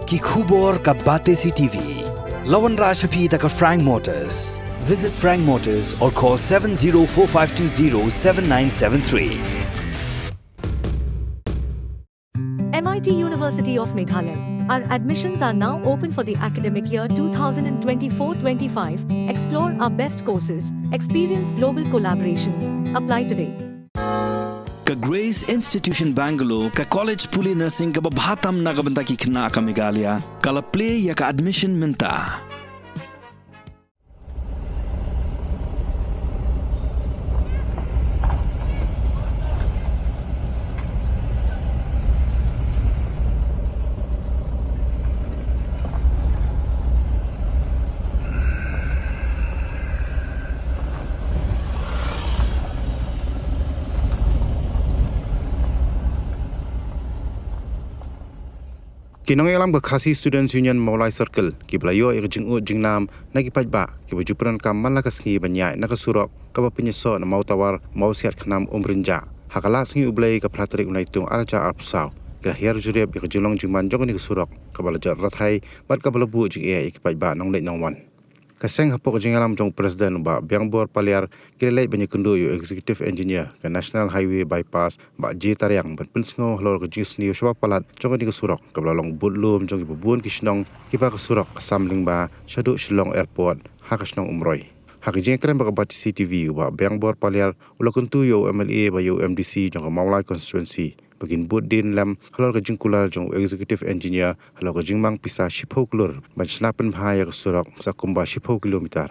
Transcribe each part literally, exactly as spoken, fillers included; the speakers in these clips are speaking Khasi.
Ki khubor ka Batesi T V. La wanrah sha phi da ka Frank Motors. Visit Frank Motors or call seven zero four five two zero seven nine seven three. M I T University of Meghalaya. Our admissions are now open for the academic year two thousand twenty-four twenty-five. Explore our best courses, experience global collaborations. Apply today. Ka Grace Institution Bangalore, ka college pule nursing kaba bha tam na ka bynta ki khynnah ka Meghalaya, ka la plie ïa ka admission mynta. Ki nongïalam ka Khasi Students Union Mawlai Circle kiba la ïoh ïa ka jingud jingnam na ki paidbah kiba ju pyndonkam man la ka sngi ban ïaid na ka surok kaba pynïasoh na Mawtawar, Mawsiat Khnam, Umrynjah ha ka Lad Sngi U Blei ka phra tarik u Naitung arhajar arphew saw, ki la hiar jurip ïa ka jinglong jingman jong kane ka surok kaba la jot rathai bad kaba la buh jingeh ïa ki paidbah nongleit nongwan. Ka seng hapoh ka jingïalam jong u President Bah Biangbor Paliar ki la leit ban ïakynduh ïa u Executive Engineer ka National Highway Bypass Bah J Tariang ban pynsngew halor ka jingsniew shibun palat jong kane ka surok kaba la long bud lum jong kiba bun ki shnong kiba ka surok ka sam lyngba shaduh Shillong Airport ha ka shnong Umroi. Ha ka jingïakren bad ka Batesi T V, u Bah Biangbor Paliar u la kyntu ïa u M L A bad ïa u M D C jong ka Mawlai Constituency ba kin bud dien lem halor ka jingkular jong u Executive Engineer halor ka jingmang pisa shiphew klur ban shna pynbha ïa ka surok sa kumba shiphew kilometer.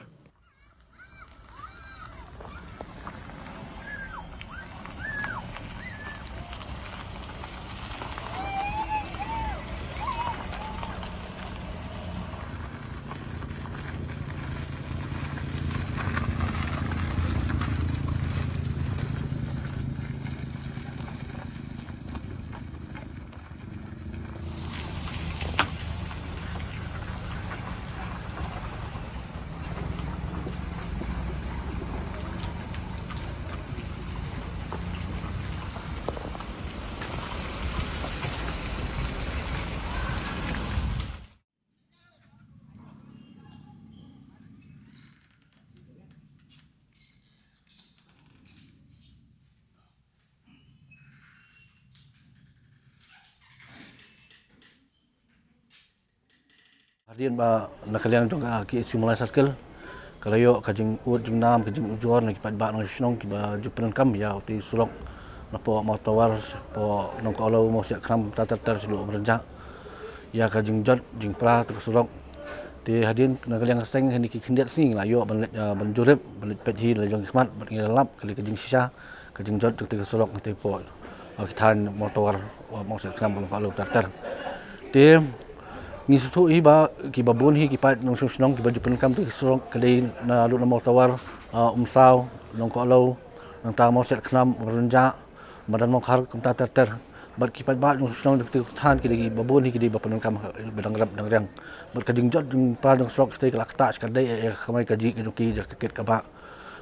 Hadien ba na ka liang jong ka K S U Mawlai Circle ka la ïoh ka jingud jingnam, ka jingujor na ki paidbah nongshong shnong kiba ju pyndonkam ïa utei u surok napoh Mawtawar, poh Nongkohlaw, Mawsiat Khnam, ter ter ter shaduh Umrynjah, ïa ka jingjot jingpra utei u surok. Te hadien na ka liang ka seng, ha kine ki khyndiat sngi ngi la ïoh ban leit, ah, ban jurip, ban leit peit hi na la jong ki khmat bad ngi la lap ka dei ka jingshisha ka jingjot jong utei u surok hangtei hapoh, ah, ki thaiñ Mawtawar, ah, Mawsiat Khnam, Nongkohlaw, ter ter. Te ngi sngewthuh hi ba kiba bun hi ki paid nongshong shnong kiba ju pyndonkam utei u surok ka dei naduh na Mawtawar, ah, Umsaw, Nongkohlaw, nangta Mawsiat Khnam, Umrynjah, Madan Mawkhar, kumta ter ter. Bad ki paidbah nongshong shnong jong utei u thaiñ ki dei kiba bun hi ki dei ba pyndonkam ba dang rep dang riang. Bad ka jingjot jingpra jong u surok hangtei ka la ktah shikatdei ïa ka kamai kajih ka jong ki, ïa ka kit ka bah.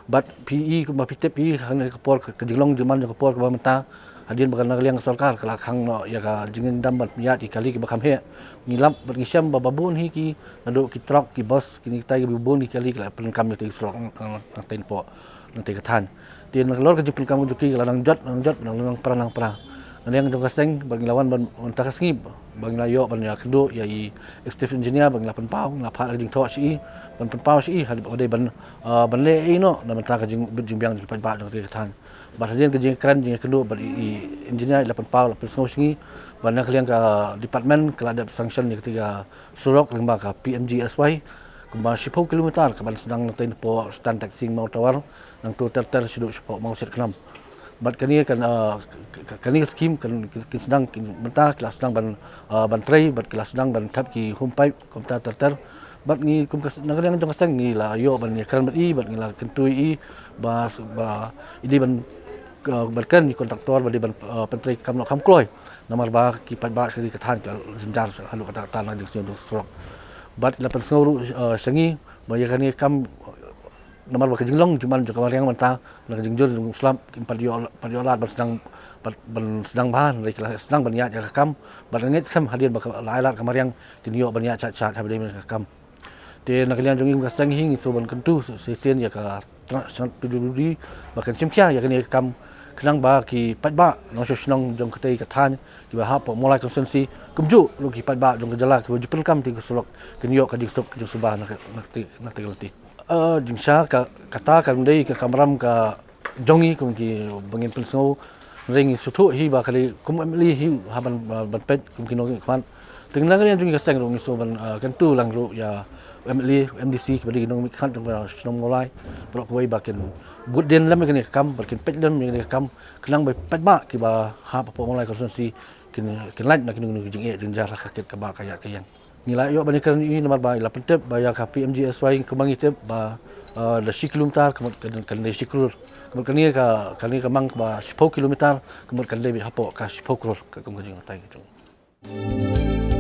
Bad phi i kumba phi tip hi, ha kane ka por ka, ka jinglong jingman jong ka por kaba mynta, hadien ba na ka liang ka sorkar ka la khang noh ïa ka jingdam ban pynïaid ïa ki kali kiba kham heh, ngi lap bad ngi shem ba ba bun hi ki, naduh ki trok, ki bus, kine kitai kiba bun hi ki kali ki la pyndonkam ïa utei u surok, nang, nang, nangtei hapoh, nangtei ka thaiñ. Te na ka lor ka jingpyndonkam jong ki ka la nang jot, nang jot, nang, nang pra, nang pra. Na liang jong ka seng bad ngi la wan ban, ban mynta ka sngi ba ngi la ïoh ban ïakynduh ïa i Executive Engineer ba ngi la pynpaw, ngi la phah ka jingthoh sha i ban pynpaw sha i haduh ba dei ban, ah, ban leh ei noh na bynta ka jingbit jingbiang jong ki paidbah jong katei ka thaiñ. Bad hadien ka jingkren jingïakynduh bad i, i engineer i la pynpaw, la pynsngew sha ngi ba na ka liang ka department ka la dep sanction ïa katei ka surok lyngba ka P M G S Y kumba shiphew kilometer kaban sdang nangtei napoh stand taxi Mawtawar, nangta ter ter shaduh shapoh Mawsiat Khnam. Bad kane kan, ah, k-, k-, kane ka skim kan, kin, kin sdang, kin, mynta ki la sdang ban, ah, ban trei bad ki la sdang ban thep ki home pipe kumta ter ter. Bad ngi kum ka s-, na ka liang jong ka seng ngi la ïoh ban ïakren bad i bad ngi la kyntu ïa i ba s-, ba i dei ban, ah, ban kren ïa i kontraktor ba dei ban, ah, pyntrei kam noh kham kloi. Namar ba ki paidbah sha katei ka thaiñ ki la jynjar haduh katta katta na ka jingsniew jong u surok. Bad i la pynsngew ruh, ah, sha ngi ba ïa kane ka kam Namar ba ka jinglong jingman jong ka mariang mynta, na ka jingjur jong u slap, kin pat ïoh, pat ïoh lad ban sdang, ban, ban sdang bha, hynrei ki la sdang ban ïaid ïa ka kam, bad nga ngeit skhem hadien ba ka la ai lad ka mariang, kin ïoh ban ïaid shait shait ha ba dei ka kam. Te na ka liang jong ngi kum ka seng hi ngi sngewbha ban kyntu shisien ïa ka tnat shnong P W D ba kan shim khia ïa kane ka kam, khnang ba ki paidbah nongshong shnong jong katei ka thaiñ kiba hap hapoh Mawlai constituency, kumjuh ruh ki paidbah jong ka jylla kiba ju pyndonkam ïa ka surok, kin ïoh ka jingsuk jingsuk bha na ka, na katei, na katei ka lynti. Eh, jingshisha ka, kata kan dei ka kamram ka jong ngi kum kiba ngin pynsngew, hynrei ngi sngewthuh hi ba ka dei kum M L A hi ha ban, ban peit kum ki nongmihkhmat. Te na ka liang jong ngi ka seng ruh ngi sngewbha ban, eh, kyntu lang ruh ïa M L A, M D C kiba dei ki nongmihkhmat jong ka shnong Mawlai, baroh kawei ba kin bud dien lem ïa kane ka kam, ba kin peit lem ïa kane ka kam, khnang ba paidbah kiba hap hapoh Mawlai constituency kin, kin lait na kino kino ki jingeh jingjia ha ka kit kaba ka ïaid ka ïeng. Ngi la ïoh ban ïakren ïa i namar ba i la pyntip ba ïa ka P M G S Y kumba ngi tip ba, eh, da shi kilometer ka mut kan, kan dei shi klur. Ka mut kane ka, kane ka mang kaba shiphew kilometer ka mut kan dei beit hapoh ka shiphew klur ka kum ka jingbatai ka jong.